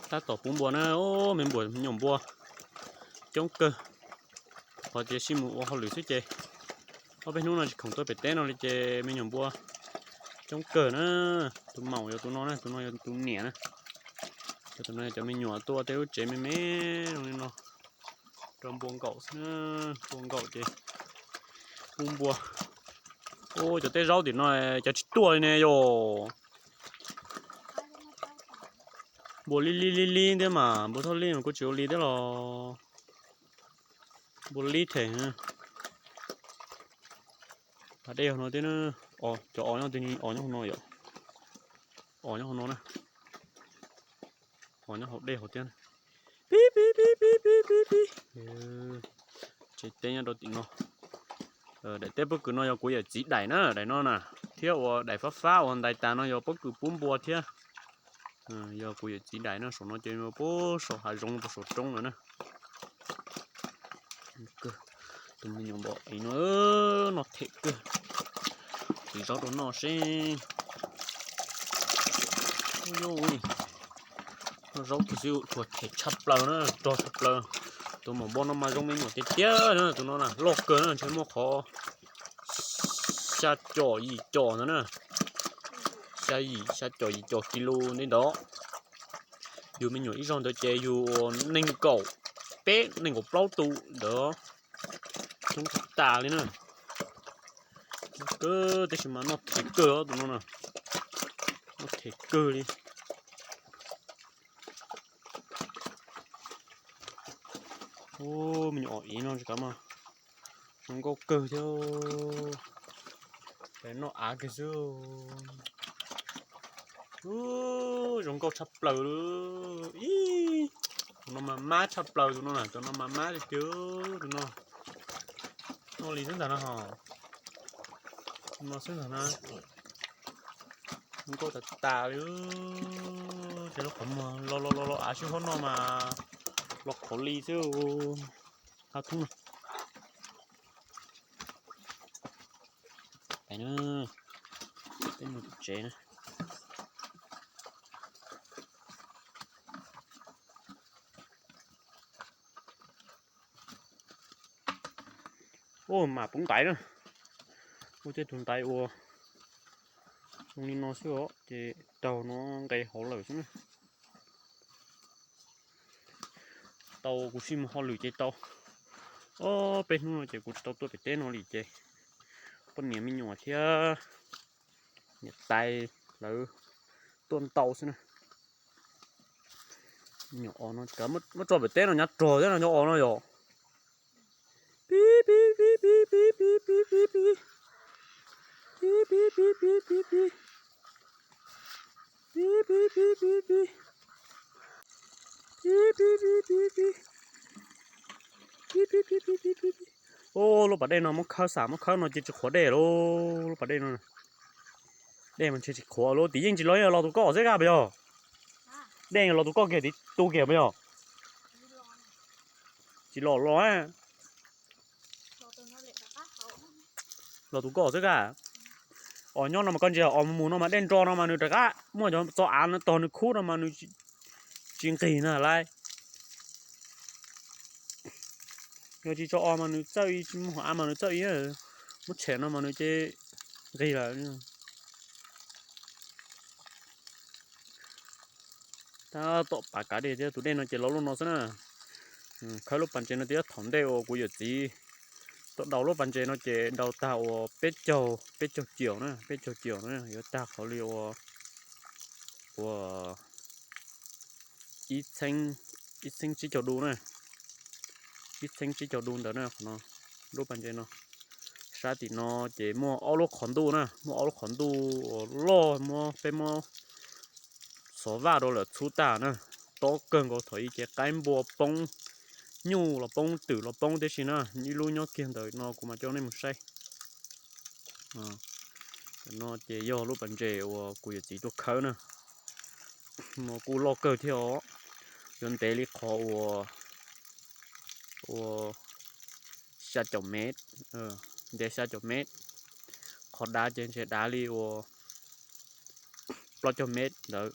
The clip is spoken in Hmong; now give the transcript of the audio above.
Tab tom pub npua na, me npua, me nyuam npua coob kawg. Qhov tias sib mus ua hauj lwm xwb ces ob peb hnub no tsis khoom tuaj pem teb no li ces me nyuam npua coob kawg na. Tus maum yog tus no na, tus no yog tus niam na. Cov tus no yog cov me nyuam tuaj tej lub tsev me me zoo li no rau npua nkaum xwb na. Npua nkaum ces pub npua. Ua cov teb zaub tim no cov tsis tuaj li ne yom. Npua lib lib lib lib thiab mas, npua thoj lib mas kuj tsis ua li thiab los. Npua lib them. Pas dej hauv no thiab, cov os nyob twg os nyob hauv no yom. Os nyob hauv no na. Os nyob hauv dej hauv thiab. Pib pib pib pib pib pib pib. Tsev teb nyob rau tim no. Daim teb pob kws no yog kuv yawm txiv daim na, daim no na, thiab ua daim fab fab uas ntais tas no yog pob kws pub npua thiab. Yog kuv yawm txiv daim no, saum no ces puag saum hav zoov puag saum roob lawm na. Tus me nyuam npua no, noj them kawg. Txiv zaub rau noj seb. Noj zaub kiag xwb, tshuav them tshaj plaws na, rog tshaj plaws. Tus maum npua no mas zoo me nyuam tiag tiag na, tus no na loj kawg na, ntshe muaj qhov xya caum yim caum ntawd na. Xya yim, xya caum yim caum kis lus ntawd. Yus me nyuam ib zaug ntawd ces yus ua nees nkaum peb nees nkaum plaub tus ntawd. Coob tas li na. Kawg tab sis mas noj them kawg os tus no na. Noj them kawg li. Me nyuam os iv no tsis kav mas zoo nkauj kawg thiab. Noj av kiag xwb. Zoo nkauj tshaj plaws li. Ib, tus no mas mab tshaj plaws tus no na, tus no mas mab tiag tiag tus no. Noj li xwb ntag no ho. No xwb ntag na. Zoo nkauj tas tas li. Ces lub qhov muag los los los los av sib huab no mas los qhov li xwb. Hab thoob no. Peb mus tsev na. Ua mas poob ntaiv na. Ua tej tus ntaiv ua zoo li no xwb os, ces raug no nqes hauv lawm xwb na. Tau kuv sib mus hauj lwm ces tau ob peb hnub no ces kuv tsis tau tuaj pem teb no li ces poj niam me nyuam thiab niam tais lawv tuaj ntau xwb na. Nyuam os no muab tso pem teb no nyab rog thiab no nyuam os no yom. Pib pib pib pib pib pib pib pib pib. Pib pib pib pib pib pib. Pib pib pib pib pib. Pib pib pib pib pib. Pib pib pib pib pib pib. Ub, lub pas dej no muab khawb xam muab khawb no ces tsis qhuav dej lauj, lub pas dej no. Dej mas ntshe tsis qhuav lauj, tim yeej tsis los, los tus koj xwb kab puas yog? Dej los tus koj kiag tim tu kiag puas yog? Tsis los los. Los tus koj xwb kab. Os nyob no mas koj ntsia os mus mus no mas dej nro no mas nws rov qab muaj cov txo av no tog nws khub no mas nws tsis nqig na lauj. Yog tsis tso os mas nws txawj ib, tsis muaj av mas nws txawj ib, muab tshem no mas nws ces nqig lawm. Tab tom pav kav dej thiab, tus dej no ces los lub no xwb na. Khawb lub pas ntses no tias thaum ntej uas kuv yawm txiv tuaj daus lub pas ntses no ces daus tag uas peb caug, peb caug ciam na, peb caug ciam na, yuav tag qhov li ua ib txheeb, ib txheeb tsib caug dub na, ib txheeb tsib caug dub ntawd na. Qhov no, lub pas ntses no, sab tim no ces muaj ob lub qhov ntuj na, muaj ob lub qhov ntuj uas loj, muab peb muab xov vaj rau lawm txhub tag na, tob kawg nkaus. Thaum ub ces qaib npua poob, nyuj los poob, twm los poob tib si na, ib lub nyob kiag ntawm no kuv mam coj nej mus saib. No ces yog lub pas ntses uas kuv yawm txiv tuaj khawb na, no kuj loj kawg thiab os, yuav ntev li qhov uas ua xya caum mev, ntev xya caum mev, qhov dav ces ntshe dav li ua plaub caug mev ntawd.